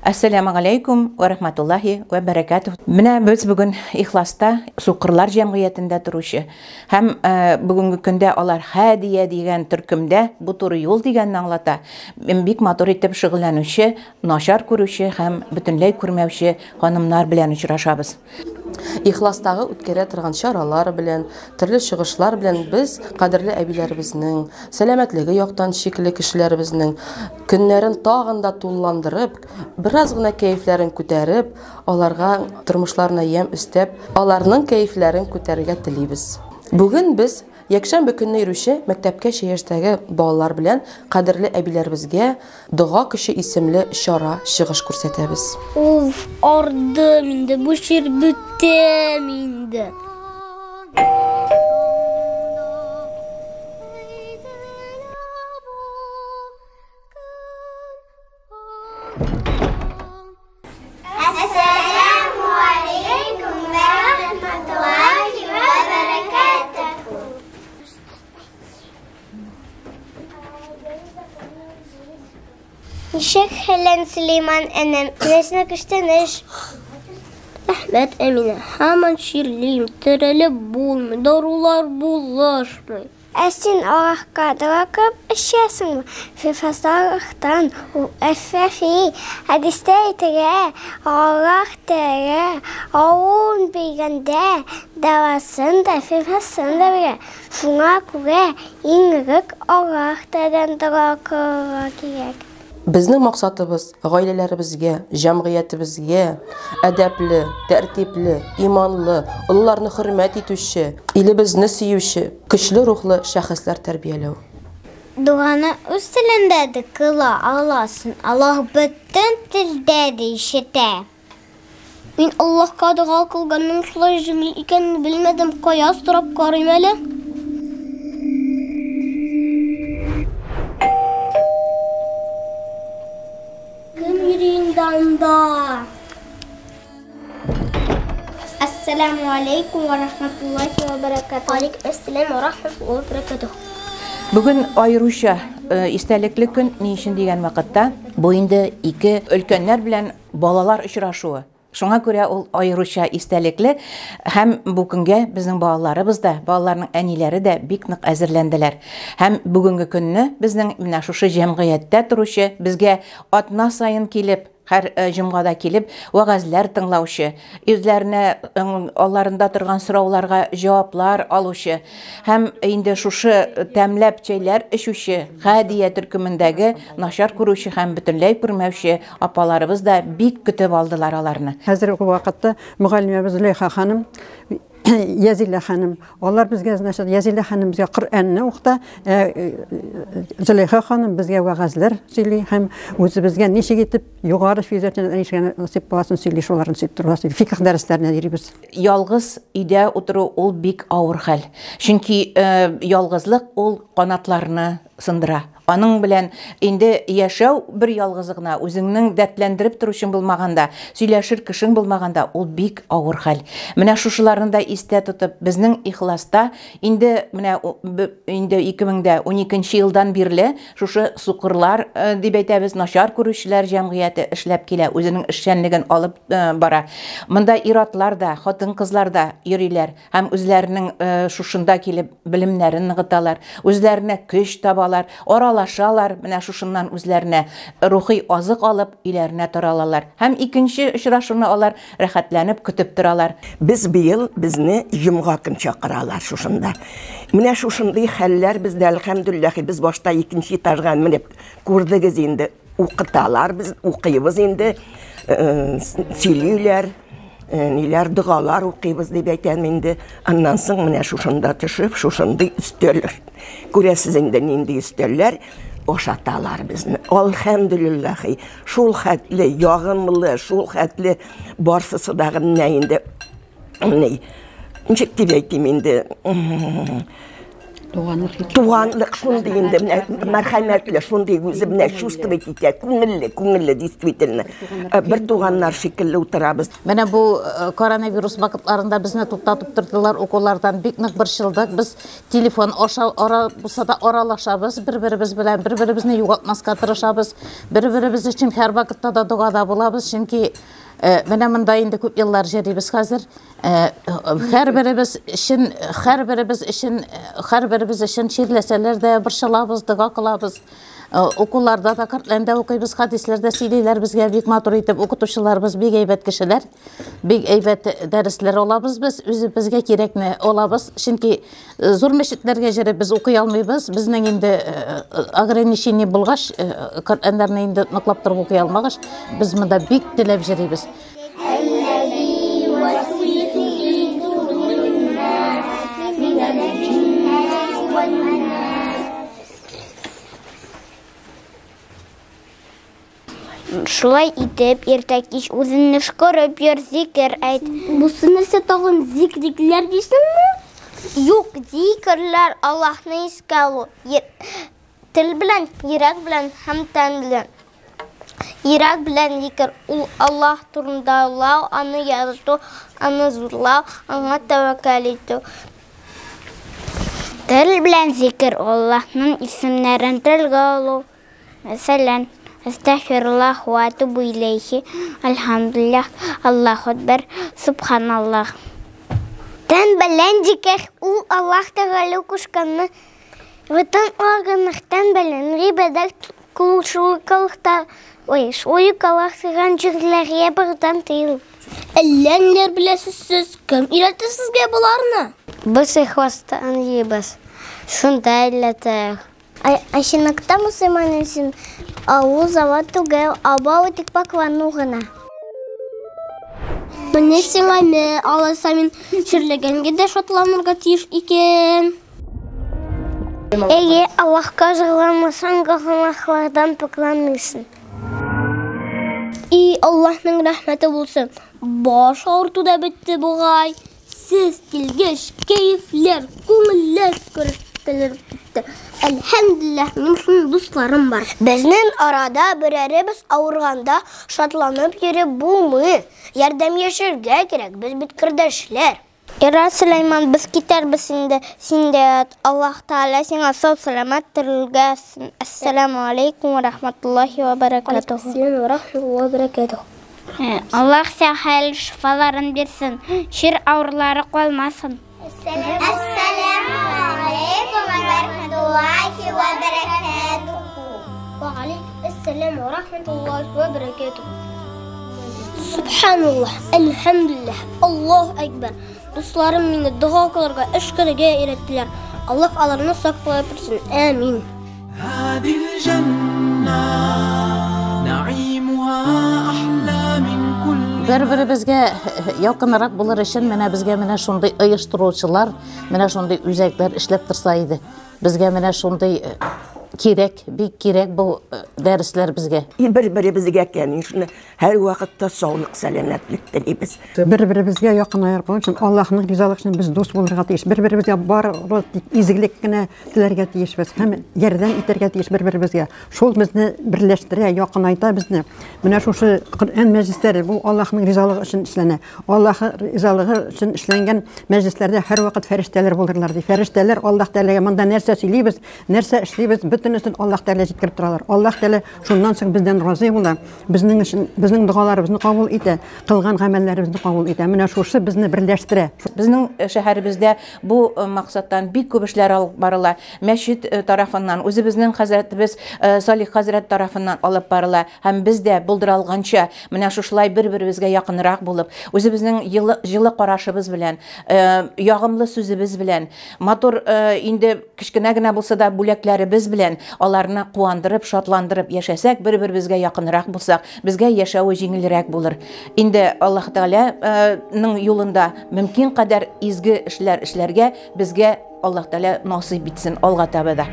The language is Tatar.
Әссәламу алейкум ва рахматуллахи ва бәрәкәтүһ. Менә без бүген Ихласта сукырлар җәмгыятендә торучы һәм э, бүгенге көндә алар Хәдия дигән төркемдә, бу туры юл дигәнне аңлата, бик матур итеп шөгыльләнүче, начар күрүче һәм бөтенләй күрмәүче ханымнар белән очрашабыз. Ихластагы үткәрә торган чаралар белән, төрле чыгышлар белән без кадерле әбиләребезнең, сәламәтлеге яктан шикле кешеләребезнең көннәрен тагын да тулыландырып, бераз гына кәефләрен күтәреп, аларга тормышларына ямь өстәп, аларның кәефләрен күтәрергә телибез. Бүген без якшәмбе көнне йөрүче мәктәпкәчә яшьтәге балалар белән кадерле әбиләребезгә Дога көче исемле чара чыгыш күрсәтәбез. Уф, ардым инде, бу чир бетәм инде. Әссәләмү алейкум вә рахматуллахи вә бәрәкәтүһ. Ничек хәлен, Сөләйман энем? Менәсенә күчтәнәч. Рәхмәт, Әминә. Һаман чирлим, терелеп булмый, дарулар булышмый. Ә син Аллаһка дога кылып эчәсеңме? Фифасы Аллаһтан, ул Әш-Шәфи. Хәдистә әйтелә, Аллаһ Тәгалә авыруын биргәндә, дәвасын да, шифасын да бирә. Шуңа күрә иң элек Аллаһ Тәгаләдән дога кылырга кирәк. Безнең максатыбыз, гаиләләребезгә, җәмгыятебезгә әдәпле, тәртипле, иманлы, олыларны хөрмәт итүче, илебезне сөюче, көчле рухлы шәхесләр тәрбияләү. Доганы үз телендә дә кыла аласың, Аллаһ бөтен телдә дә ишетә. Мин Аллаһка дога кылганның шулай җиңел икәнен белмәдем, кая сорап карыйм әле. Кем йөри инде анда? Ассаламу алейкум ва рахматуллахи ва баракатух. Алейкум ассалам ва рахматуллахи ва баракатух. Бүген аеруча э, истәлекле көн, ни өчен дигән вакытта, бу инде ике өлкәннәр белән Балалар очрашуы. Шуңа күрә ул аеруча истәлекле һәм бу көнгә безнең балаларыбыз да, балаларның әниләре дә бик нык әзерләнделәр. Һәм бүгенге көнне безнең менә шушы җәмгыятьтә торучы, безгә атна саен килеп, һәр э, җомгада килеп, вәгазьләр тыңлаучы, үзләренә алларында торган сорауларга җаваплар алучы һәм инде шушы тәмләп чәйләр эчүче Хәдия төркемендәге начар күрүче һәм бөтенләй күрмәүче Апаларыбыз да бик көтеп алдылар аларны. Хәзерге вакытта мөгаллимәбез Зөләйха ханым, Язилә ханым, алар безгә, значит, Язилә ханым безгә Коръәнне укыта, ә Зөләйха ханым безгә вәгазьләр сөйли һәм үзебезгә ничек итеп югары физәтне ничек насыйп буласын сөйли, шуларын сөйләп торалар, фикх дәресләренә йөрибез. Ялгыз өйдә утыру ул бик авыр хәл. Чөнки ялгызлык ул канатларны сындыра. Аның белән инде яшәү бер ялгызы гына, үзеңнең дәртләндереп торучың булмаганда, сөйләшер кешең булмаганда, ул бик авыр хәл. Менә шушыларны да истә тотып, безнең Ихласта инде менә инде 2012 елдан бирле шушы сукырлар э, дип әйтәбез, начар күрүчеләр җәмгыяте эшләп килә, үзенең эшчәнлеген алып э, бара. Монда ир-атлар да, хатын-кызлар да йөриләр. Һәм үзләренең шушында килеп белемнәрен ныгыталар, үзләренә көч табалар, аралашалар, менә шушыннан үзләренә рухи азык алып, өйләренә таралалар. Һәм икенче очрашуны алар рәхәтләнеп көтеп торалар. Без быел безне җомга көн чакыралар шушында. Менә шушындый хәлләр бездә, әлхәмдүлилләһи, без башта икенче этажга менеп күрдегез инде, укыталар, без укыйбыз инде, сөйлиләр. Ниләр догалар укыйбыз дип әйтәм инде. Аннан соң менә шушында төшеп, шушындый өстәл. Күрәсез инде нинди өстәлләр ашаталар безне. Алхамдулиллахи, шул хәтле ягымлы, шул хәтле барсысы да менә инде ни, ничек дип әйтим инде, Туганлык шундый инде, менә мәрхәмәтле, шундый үзе менә чувствовать итә, күңелле, күңелле действительно. Бер туганнар шикелле утырабыз. Менә бу коронавирус вакытларында безне туктатып тордылар укулардан, бик нык борчылдык. Без телефон аша ара булса да аралашабыз, бер-беребез белән бер-беребезне югалтмаска тырышабыз. Бер-беребез өчен һәрвакытта да догада булабыз, чөнки менә монда инде күп еллар йөрибез хәзер. Һәрберебез өчен, һәрберебез өчен, һәрберебез өчен чирләсәләр дә борчылабыз, дога кылабыз. Укуларда да Коръәндә укыйбыз, хәдисләрдә сөйлиләр безгә бик матур итеп. Укытучыларыбыз бик әйбәт кешеләр, бик әйбәт дәресләр алабыз без, үзебезгә кирәкне алабыз. Чөнки зур мәчетләргә йөреп без укый алмыйбыз. Безнең инде ограничение булгач, Коръәннәрне инде ныклап торып укый алмагач, без монда бик теләп йөрибез. Шулай итеп, иртә кич үзеңне шкырып йөр, зикер әйт. Бусы нәрсә тагын, зикрикләр дисеңме? Юк, зикерләр Аллаһны искә алу. Тел белән, йөрәк белән һәм тән белән. Йөрәк белән зикер ул Аллаһ турында уйлау, аны ярату, аны зурлау, аңа тәвәккәл итү. Тел белән зикер Аллаһның исемнәрен телгә алу. Мәсәлән, Әстәгъфируллаһ ва атубу иләйһи, Әлхәмдүлилләһ, Аллаһу акбар, Субханаллаһ. Тән белән зикер ул Аллаһ Тәгалә кушканны бөтен органнар тән белән гыйбадәт кылу шул ук ой, шул ук Аллаһ тыйган җирләргә барудан тыелу. Әллә ниләр беләсез сез, кем өйрәтте сезгә боларны? Без ихластан йөрибез, шунда өйрәтәләр. Ә чынлыкта мөселман өчен авыл завод түгел, абау тик паклану гына. Менә сиңа мә, алайса мин чирләгәнгә дә шатланырга тиеш икән. Әйе, Аллаһка зарланмасаң, гөнаһлардан пакланырсың. И Аллаһның рәхмәте булсын. Баш авырту да бетте бугай. Сез килгәч, кәефләр, күңелләр күтәрелеп китте. Әлхәмдүлилләһ, минем шундый дусларым бар. Безнең арада берәребез авырганда шатланып йөреп булмый. Ярдәмләшергә кирәк, без бит кардәшләр. Ярар, Сөләйман, без китәрбез инде. Син дә ят. Аллаһ Тәгалә сиңа сау сәламәт терелергә язсын. Әссәламу алейкум ва рахматуллахи ва баракатуху. Алейкум ва рахматуллахи ва баракатуху. Аллаһ сиңа хәерле шифаларын бирсен. Чир авырлары калмасын. Әссәламу алейкум ва рахматуллахи ва баракатуху. Ва алейкум ассалам ва рахматуллахи ва баракатуху. Субханаллах, әлхәмдүлилләһ, Аллаһу акбар. Дусларым мине дога кылырга, өшкерергә өйрәттеләр. Аллаһ аларны саклап торсын. Амин. هذه الجنة نعيمها أحلى من كل Бер-беребезгә якынрак булыр өчен менә безгә менә шундый оештыручылар, менә шундый үзәкләр эшләп торса иде. Безгә менә шундый кирәк, бик кирәк бу дәресләр безгә. И бер-беребезгә, конечно, һәр вакытта саулык, сәламәтлек телибез. Бер-беребезгә якынаерга өчен, Аллаһның ризалыгы өчен без дус булырга тиеш. Бер-беребезгә бары тик изгелек кенә теләргә тиешбез һәм ярдәм итәргә тиеш бер-беребезгә. Шул безне берләштерә, якынайта безне. Менә шушы Коръән мәҗлесләре бу Аллаһның ризалыгы өчен эшләнә. Аллаһ ризалыгы өчен эшләнгән мәҗлесләрдә һәрвакыт фәрештәләр булырлар ди. Фәрештәләр Аллаһ Тәгаләгә монда нәрсә сөйлибез, нәрсә эшлибез, бөтенесен Аллаһ Тәгалә җиткереп торалар. Аллаһ Тәгалә шуннан соң бездән разый була. Безнең өчен безнең догаларыбызны кабул итә, кылган гамәлләребезне кабул итә. Менә шушы безне берләштерә. Безнең шәһәребездә бу максаттан бик күп эшләр алып барыла. Мәчет тарафыннан, үзебезнең хәзрәтебез Салих хәзрәт тарафыннан алып барыла. Һәм без дә булдыра алганча менә шушылай бер-беребезгә якынрак булып, үзебезнең җылы карашыбыз белән, ягымлы сүзебез белән, матур инде кечкенә генә булса да бүләкләребез белән аларны куандырып, шатландырып яшәсәк, бер-беребезгә якынрак булсак, безгә яшәве җиңелрәк булыр. Инде Аллаһ Тәгаләнең юлында мөмкин кадәр изге эшләр эшләргә безгә Аллаһ Тәгалә насыйп итсен алга таба да.